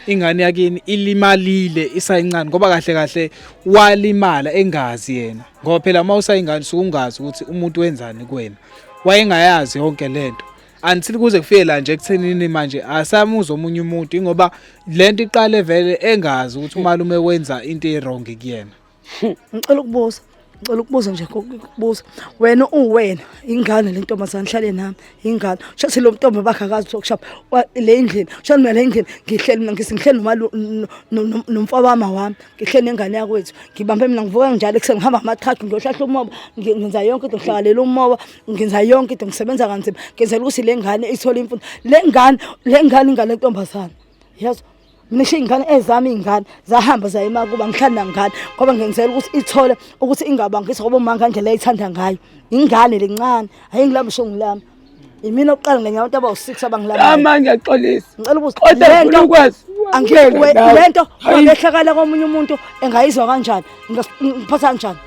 Ingane yakini ilimalile isayincane ngoba kahle kahle walimala engazi yena, ngoba phela uma usayingane usuke ungazi ukuthi umuntu wenzani kuwena. Wayengayazi yonke lento until kuze kufike la nje ekuthenini manje asamuzwa omunye umuntu, ingoba lento iqale vele engazi ukuthi umalume wenza into e-wrong kuyena. Ngicela ukubuza, ngicela ukubuza nje, ukubuza wena, uwena ingane le ntombazane hlale nami ingane shathi lo ntombi bakhe akazi ukushapa le endlini shani mina le endlini ngihleli mina ngihleli nomfowama wami, ngihleli nengane yakwethu, ngibambe mina ngivuka njalo ekuseni, ngihamba amathathu ngiyohlahla umoba, ngenza yonke into, ngihlakalela umoba, ngenza yonke into, ngisebenza kanzima ngenzela ukuthi le ngane ithole imfundo, le ngane, le ngane, ingane lentombazane yazo. Mina ngisho iy'ngane ezami, iy'ngane zahamba zayima kuba ngihlali nangane ngoba ngenzela ukuthi ithole ukuthi ingabangisi ngoba uma ngandlela eyithanda ngayo ingane lencane ayingilami sho ngilami imina oqala ngenye abantu abawu-6 abangilamayo. Ama ngiyaxolisa. Ngicela ukubuza Kodwa lento ngifuna ukwazi. Lento ungabehlakala komunye umuntu engayizwa kanjani, ngiphatha kanjani?